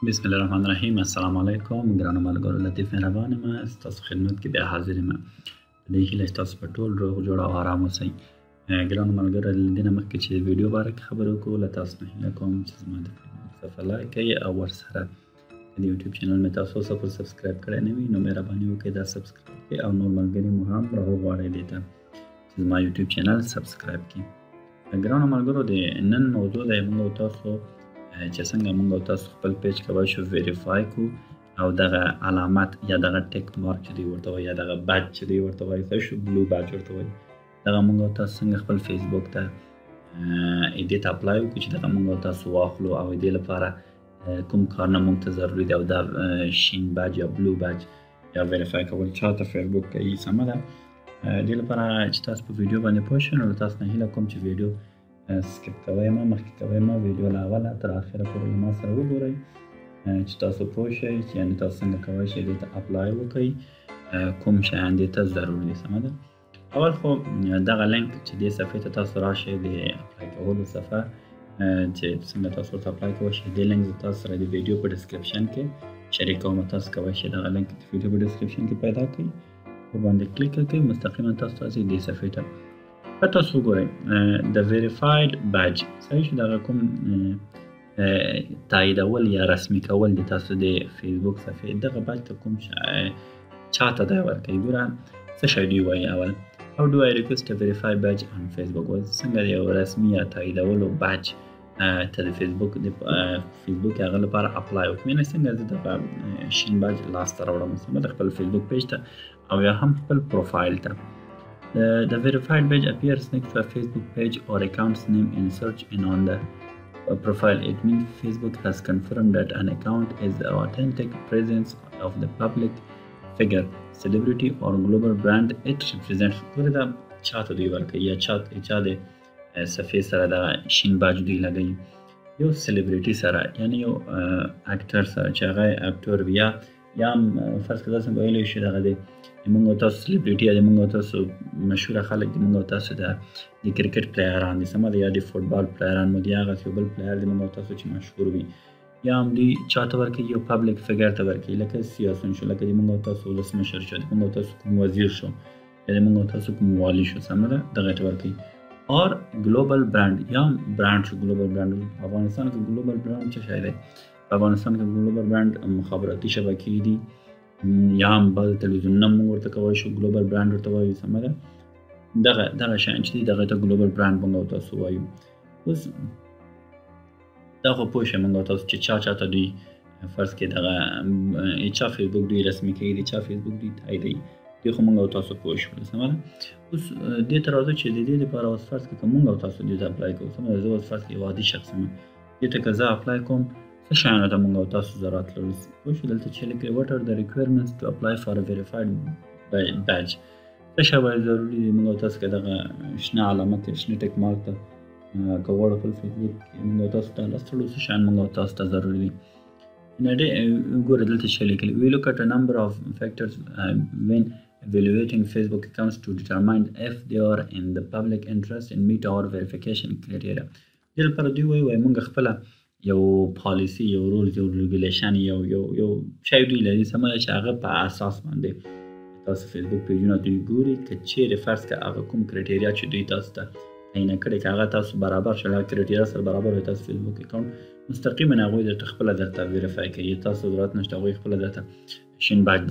بسم الله الرحمن الرحیم. السلام علیکم ګرانو ملګرو، لطیف مهربان یم، ستاسو خدمت کې بیا حاضر یم. په دې هیله چې تاسو په ټول روغ جوړ او آرام اوسئ. ګرانو ملګرو، له دې نه مخکې چې ویډیو باره کې خبرې وکړو، له تاسو نه هیله کوم چې زما د فیسبوک صفحه like کړئ او ورسره د یوټیوب channel مې تاسو اوسه پورې subscribe کړی نه وي، نو مهرباني وکړئ دا subscribe کړئ او نور ملګري مو هم راوغواړئ دې ته چې زما یوټیوب channel subscribe کړي. ګرانو ملګرو، د نن موضوع دی موږ او تاسو چې څنګه موږ او تاسو خپل page کولی شو verify کو او دغه علامت یا دغه tick mark چې دوی ورته وایي یا دغه badge چې دوی ورته وایي، څه شو، blue badge ورته وایي، دغه موږ او تاسو څنګه خپل فیسبوک ته دې ته apply وکړو چې دغه موږ او تاسو واخلو او دې لپاره کوم کارونه موږ ته ضروري دی او دا شین badge یا blue badge یا verify کول چاته فیسبوک کوي، سمه ده. دې لپاره چې تاسو په ویډیو باندې پوه شئ، نو له تاسو نه هیله کوم چې ویډیو skip کوئ مه، مخکې کوئ مه، ویډیو له اوله تر اخره پورې له ما سره وګورئ چې تاسو پوه شئ چې یعنې تاسو څنګه کولی شئ دې ته apply وکړئ، کوم شیان دې ته ضرور دي، سمه ده. اول خو دغه لینک چې دې صفحې ته تاسو راشئ، د apply کولو صفحه چې څنګه تاسو ورته apply کولی شئ، دې لینک زه تاسو سره د ویډیو په description کې شریکوم. تاسو کولی شئ دغه لینک د ویډیو په description کې پیدا کړئ، ورباندې کلیک وکړئ، مستقیما تاسو تاسو دې صفحې ته تاسو وګورئ. د verified badge صحیح شو، دغه کوم تاییدول یا رسمي کول د تاسو د فیسبوک صفحې دغه badge ته کوم چاته دی ورکوي. ګوره څه شی دوی وایي. اول How do I request a verify badge on Facebook؟ وایي څنګه د یو رسمي یا تاییدولو badge ته د فیسبوک د فیسبوک هغه لپاره apply وکړم، یعنې څنګه زه دغه شین badge لاسته راوړم، سمه ده، خپل فیسبوک page ته او یا هم خپل پروفایل ته. The verified badge appears next to a Facebook page or account's name in search and on the profile. It means Facebook has confirmed that an account is the authentic presence of the public figure, celebrity or global brand it represents. ګوره دا چاته دوی ورکوي یا چا د صفحې سره دغه شین badge دوی لګوي، یو سلیبریټي سره، یعنی یو actor سره چې هغه actor وي یا هم فرض کړه داسې ویلی شو دغه د موږ او تاسو سلیبریټي یا د موږ او تاسو مشهوره خلک د موږ او تاسو د کرکټ player ان دي، سمه ده، یا د فوټبال player ان مو دي، هغسې یو بل player دی موږ او تاسو چې مشهور وي، یا هم دوی چاته ورکوي، یو public figure ته ورکوي، لکه سیاسیون شو، لکه د موږ او تاسو ولسمشر شو، د موږ او تاسو کوم وزیر شو، یا د موږ او تاسو کوم والي شو، سمه ده، دغه ته ورکوي. or global brand یا هم برند شو، global brand. په افغانستان کې global brand څه شی دی؟ په افغانستان کې global brand مخابراتي شبکې دي، یا هم بعضې تلویزیونونه موږ ورته کولی شو global brand ورته وایو، سمه ده. دغه شیان چې دي دغه ته global brand موږ او تاسو وایو. اوس دا خو پوه شئ موږ او تاسو چې چا چاته دوی فرض کې دغه چا فیسبوک دوی رسمي کوي، د چا فیسبوک دوی تاییدوي، دې خو موږ او تاسو پوه شول، سمه ده. اوس دې ته راځو چې د دې لپاره اوس فرض کړه که موږ او تاسو دې ته apply کوو، سمه ده، زه اوس فرض کړه یو عادي شخص یم، دې ته که زه apply کوم څه شیانو ته موږ او تاسو ضرورت لرو؟ پوه شو دلته چې لیکلي what are the requirements to apply for a verified badge، څه شی باید ضروري دي موږ او تاسو که دغه شنه علامت یا شنه tick mark ته که غواړو خپل فیسبوک کې موږ او تاسو ته لاسته راوړو، څه شیان موږ او تاسو ته ضروري دي؟ ګوره دلته چې لیکلي we look at a number of factors when evaluating Facebook accounts to determine if they are in the public interest and meet our verification criteria. دې لپاره دوی وایي موږ خپله یو پالیسي، یو rule، یو regulation، یو یو یو شی دوی لري، سمه ده، چې هغه په اساس باندې تاسو فیسبوک page ونه دوی ګوري. که چیرې فرض که هغه کوم criteria چې دوی تاسو ته تعینه کړې که هغه تاسو برابر شول، هغه criteria سره برابر وي، تاسو فیسبوک account مستقیما هغوی درته خپله درته verify کوي، تاسو ضرورت نشته، هغوی خپله درته شین badge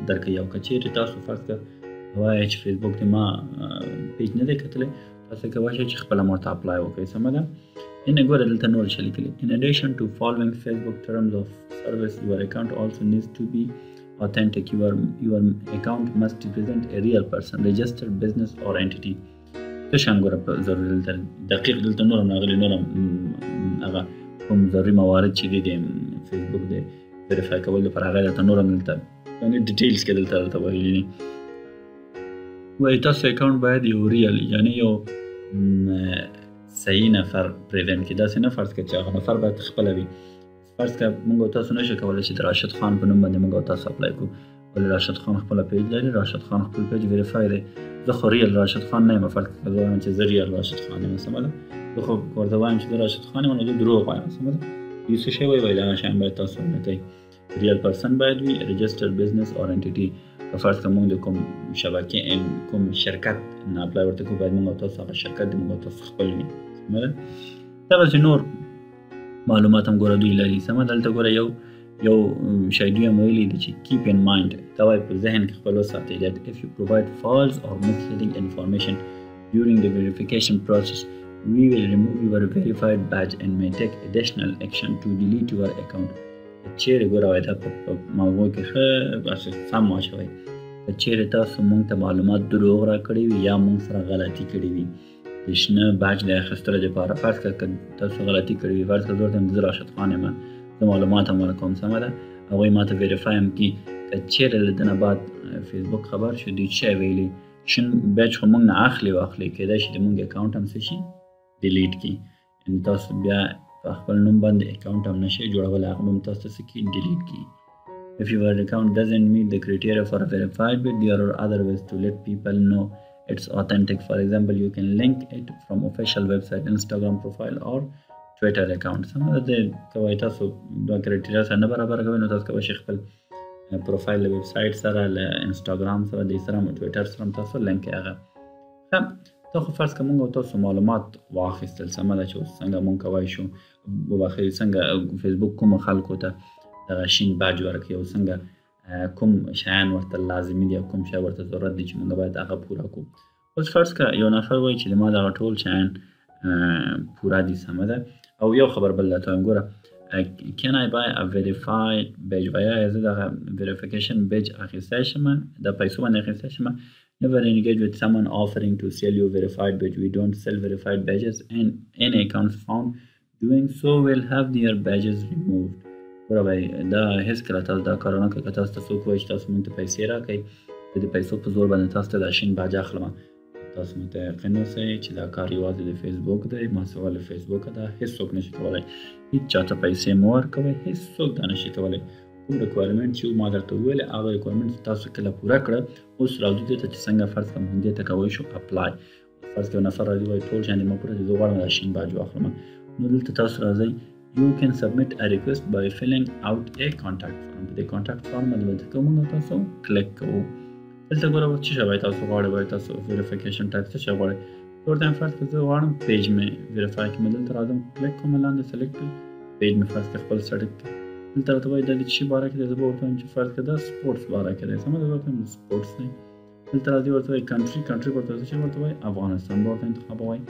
درکوي. او که چیرې تاسو فرض که وایئ چې فیسبوک دې ما page نه دی کتلی، تاسو کولی شئ چې خپله مو ورته apply وکړئ، سمه ده. ان ګوره دلته نور څه لیکلي in addition to following Facebook terms of service your account also needs to be authentic. Your account must represent a real person, registered business or entity. څه شیان ګوره ضروري دلته دقیق دلته نور هم راغلي، نور هم هغه کوم ضروري موارد چې دي د فیسبوک د verify کولو لپاره هغه درته نور هم دلته یعنې details کې دلته درته ویلي دي. وایي تاسو account باید یو real یعنې یو صحیح نفر present کړي، داسې نه فرض کړه چې هغه نفر باید خپله وي. فرض کړه موږ او تاسو نشو کولی چې د راشد خان په نوم باندې موږ او تاسو apply کړو، ولې راشد خان خپله page لري، راشد خان خپل page verify دی، زه خو real راشد خان نه یم. فرض کړه زه وایم چې زه real راشد خان یم، سمه ده، زه خو ورته وایم چې زه راشد خان یم، نو زه دروغ وایم، سمه ده. دوی څه شی وایي؟ وایي دغه شیان باید تاسو ولیکئ. real person باید وي، registered business or entity. که فرض کړه موږ د کوم شبکې کوم شرکت نه apply ورته کوو، باید موږ او تاسو هغه شرکت د موږ او تاسو خپل وي، سمه ده؟ دغسې نور معلومات هم ګوره دوی لري، سمه؟ دلته ګوره یو شی دوی هم ویلي دي چې keep in mind، دا وایي په ذهن کې خپل وساتئ that if you provide false or misleading information during the verification process, we will remove your verified badge and may take additional action to delete your account. که چیرې ګوره وایي دا په موضوع کې ښه داسې سم واچوئ، که چیرې تاسو موږ ته معلومات دروغ راکړي وي یا موږ سره غلطي کړې وي د شنه باج د اخیستلو دپاره، فرض کړه که تاسو غلطي کړې وي، فرض کړه زه ورته زه راشد خان یم، زه معلومات هم ورکوم، سمه ده، هغوی ما ته verify هم کړي، که چیرې له ده نه بعد فیسبوک خبر شو دوی څه ویلي، شین badge خو موږ نه اخلي واخلي، کیدای شي د موږ account هم څه شي delete کړي، یعنې تاسو بیا په خپل نوم باندې account هم نشئ جوړولی، هغه به هم تاسو ته څه کړي delete کړي. If your account doesn't meet the criteria for a verified badge, there are other ways to let people know it's authentic. For example, you can link it from official website, Instagram profile or Twitter account. سمه ده، که وایي تاسو دا criteria سره نه برابر کوئ، نو تاسو کولی شئ خپل پروفایل له ویب سایټ سره، له انسټاګرام سره، دې سره هم ټویټر سره هم تاسو لینک کړئ هغه. ښه، دا خو فرض که موږ او تاسو معلومات واخیستل، سمه ده، چې اوس څنګه موږ کولی شو وبخښئ څنګه فیسبوک کومو خلکو ته دغه شین باج ورکوي او څنګه کوم شیان ورته لازمي دي او کوم شی ورته ضرورت دي چې موږ باید هغه پوره کړو. اوس فرض که یو نفر وایي چې ما دغه ټول شیان پوره دي، سمه ده، او یو خبر بل درته وایم، ګوره can I buy a verified badge؟ وایي زه دغه verification badge اخیستی شم، د پیسو باندې اخیستی شم؟ Never engage with someone offering to sell you verified badge. We don't sell verified badges and any accounts found doing so will have their badges removed. ګوره وایي دا هېڅکله تاسو دا کار ونه کړئ، که تاسو ته څوک وایي چې تاسو موږ ته پیسې راکړئ، زه د پیسو په زور باندې تاسو ته دا شین باج اخلم، تاسو متیقن اوسئ چې دا کار یوازې د فیسبوک دی، ماسوا له فیسبوکه دا هېڅوک نشي کولی، هېڅ چا ته پیسې مه ورکوئ، هېڅوک دا نشي کولی. کوم requirement چې ما درته وویل هغه requirement تاسو کله پوره کړه، اوس راځو دې ته چې څنګه فرض کړم همدې ته کولی شو apply. فرض کړه یو نفر راځي وایي ټول شیان دې ما پوره دي، زه غواړم دا شین باج واخلم، نو دلته تاسو راځئ You can submit a request by filling out a contact form. په دې contact form باندې به کوم موږ تاسو کلیک کوو. دلته ګوره اوس څه شی وایي تاسو غواړئ، وایي تاسو verification type څه شی غواړئ. ورته فرض کړه زه غواړم page مې verify کړم، دلته راځم کلیک کوم، لاندې select کړم page مې فرض کړه خپل select کړم. دلته راته وایي دا د څه باره کې دی، زه به ورته وایم چې فرض کړه دا sports باره کې دی، سمه ده، زه ورته وایم sports دی. دلته راځي ورته وایي country، country ورته څه شی ورته وایي افغانستان به ورته انتخابوي.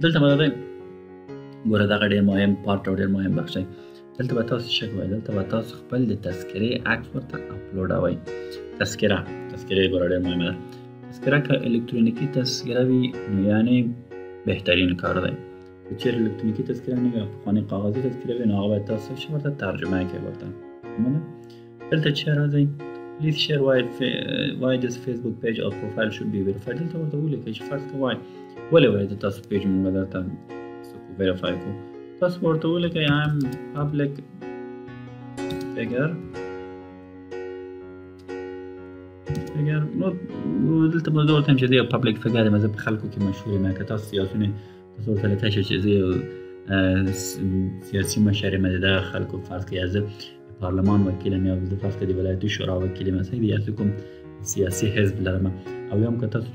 دلته به راځئ ګوره دغه ډېر مهم part او ډېر مهم بخش دی. دلته به تاسو څه کوئ، دلته به تاسو خپل د تذکرې عکس ورته اپلوډوئ. تذکره، تذکره ګوره ډېر مهمه ده. تذکره که الکترونیکي تذکره وي نو یعنې بهترین کار دی. که چیرې الکترونیکي تذکره نه وي او پخوانۍ کاغذي تذکره وي نو هغه باید تاسو څه ورته ترجمه کړئ ورته، سمه ده. دلته چې راځئ Please share why this Facebook page or profile should be verified. دلته ورته ولیکئ چې فرض کړه وای ولې وایي د تاسو page مونږ درته verify کو، تاسو ورته ولیکئ I am public figure figure. نو دلته به زه ورته وایم چې زه یو public figure یم، زه په خلکو کې مشهور یم. که تاسو سیاسیون تاسو ورته لیکلی شئ چې زه یو سیاسي مشر یم د دغه خلکو، فرض کړئ یا زه پارلمان وکیل یم یا زه فرض کړئ د ولایتي شورا وکیل یم، صحیح دی، یا زه کوم سیاسي حزب لرم، او یا هم که تاسو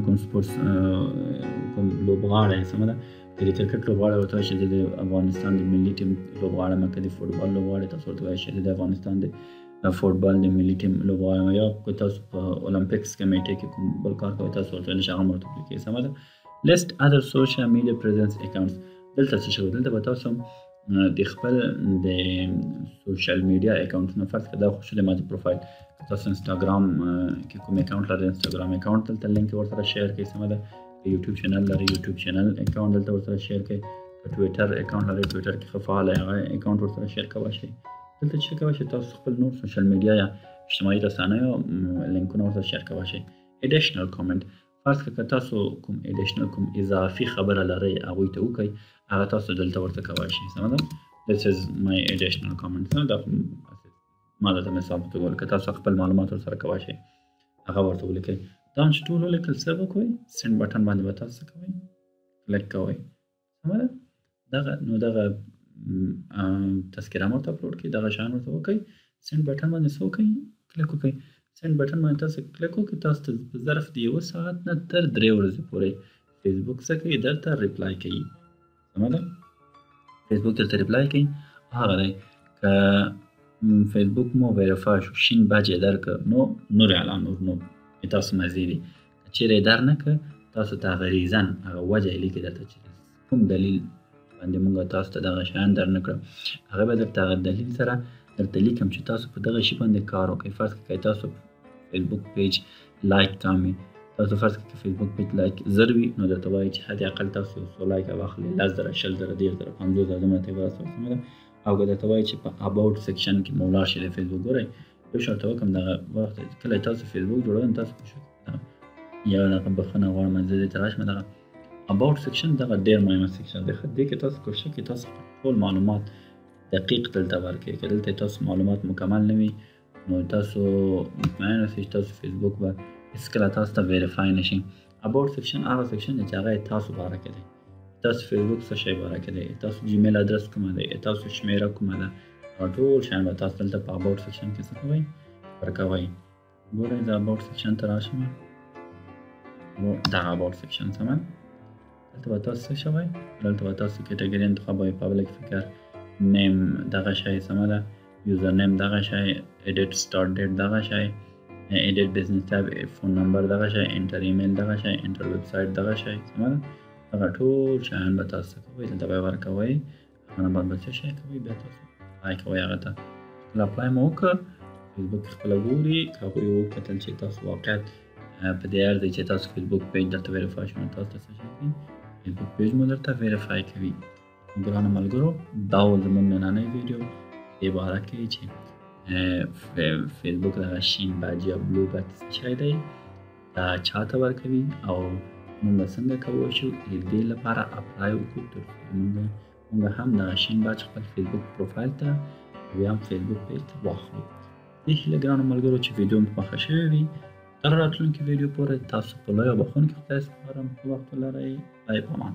کوم sports کوم لوبغاړی یې، سمه ده، که د کرکټ لوبغاړی ورته وایي چې زه د افغانستان د ملي ټیم لوبغاړی یم، که د فوټبال لوبغاړی تاسو ورته وایي چې زه د افغانستان د فوټبال د ملي ټیم لوبغاړی یم، یا که تاسو په Olympics کمیټې کې کوم بل کار کوئ تاسو ورته وایي چې هغه هم ورته ولیکئ، سمه ده. List other social media presence accounts. دلته څه شوی، دلته به تاسو د خپل د social media اکاونټونه فرض کړه دا خو شو د ما د پروفایل، که تاسو انسټاګرام کې کوم account لرئ انسټاګرام account دلته لینک ورسره share کړئ، سمه ده. که یوټیوب channel لرئ یوټیوب channel account دلته ورسره share کړئ، که ټویټر account لرئ ټویټر کې ښه فعال دی هغه account ورسره share کولی شئ. دلته چې کولی شئ تاسو خپل نور social media یا اجتماعي رسنیو لینکونه ورسره share کولی شئ. Additional comment، فرض کړه که تاسو کوم additional کوم اضافي خبره لرئ هغوی ته وکړئ، هغه تاسو دلته ورته کولی شئ، سمه ده. This is my additional comment، سمه ده. ما درته مثال په توګه ورکړ، تاسو خپل معلومات ورسره کولی شئ هغه ورته ولیکئ. دا هم چې ټول ولیکل څه به کوئ، send button باندې به تاسو څه کوئ، کلیک کوئ، سمه ده. دغه نو دغه تذکره مو ورته اپلوډ کړئ، دغه شیان ورته وکړئ. send button باندې څه وکړئ؟ کلیک وکړئ. send button باندې تاسو کلیک وکړئ، تاسو ته په ظرف د یوه ساعت نه تر 3 ورځې پورې فیسبوک څه کوي؟ درته reply کوي. سمه ده؟ فیسبوک درته reply کوي. هغه دی که فیسبوک مو verify شو، شین badge یې درکړ، نو نور اعلان نور نو تاسو مزې دي. که چېرې یې در نه کړ، تاسو ته هغه reason، هغه وجه یې لیکي درته چې کوم دلیل باندې مونږ تاسو ته دغه شیان در نه کړم، هغه به درته هغه دلیل سره درته لیکم چې تاسو په دغه شي باندې کار وکړئ. فرض کړئ تاسو فیسبوک page like کم وي، تاسو فرض کړئ فیسبوک page like 1000 وي، نو درته وایي چې حد اقل تاسو یو څو like واخلئ، 10,000، 20,000، 30,000، 50,000 دومره ته یې ورسوئ. سمه ده؟ او که درته وایي چې په about section کې مو ولاړ شئ د فیسبوک، ګورئ یو شی ورته وکړم، دغه وخت کله تاسو فیسبوک جوړوئ نو تاسو پوه شئ یو دغه بخښنه غواړم زه دې ته راشم. دغه about section دغه ډېر مهمه section دی. ښه، دې کې تاسو کوښښ وکړئ تاسو ټول معلومات دقیق دلته ورکړئ. که دلته تاسو معلومات مکمل نه وي نو تاسو مطمئن اوسئ چې تاسو فیسبوک به هېڅکله تاسو ته verify نه شي. about section هغه section دی چې هغه یې تاسو باره کې دی، تاسو فیسبوک څه شی باره کې دی، تاسو Gmail address کومه دی، تاسو شمېره کومه ده، هغه ټول شیان به تاسو دلته په about section کې څه کوئ؟ ورکوئ. ګورئ زه about section ته راشم، دغه about section سمه، دلته به تاسو څه شوی؟ دلته به تاسو category انتخابوئ، public figure، name دغه شی، سمه ده، username دغه شی، edit start date دغه شی، edit business type، phone number دغه شی، enter email دغه شی، enter website دغه شی، سمه ده. دغه ټول شیان به تاسو کوئ، دلته به یې ورکوئ. هغه نه بعد به څه شی کوئ؟ بیا تاسو apply کوئ هغه ته. کله apply مو وکړ، فیسبوک خپله ګوري، که هغوی وکتل چې تاسو واقعیت په دې ارزي چې تاسو فیسبوک page درته verify شو، نو تاسو ته څه شی کوي؟ فیسبوک page مو درته verify کوي. ګرانو ملګرو، دا و زموږ نننۍ ویډیو دې باره کې چې فیسبوک دغه شین badge یا blue badge څه شی دی، دا چا ته ورکوي او موږ څنګه کولی شو د دې لپاره apply وکړو تر څو موږ هم دغه شین badge خپل فیسبوک پروفایل ته او یا هم فیسبوک page ته واخلو. دې هیله ګرانو ملګرو چې ویډیو مو خوښه شوې وي. تر راتلونکې ویډیو پورې تاسو په لوی او بخښونکي خدای سپارم. ښه وخت ولرئ. خدای په امان.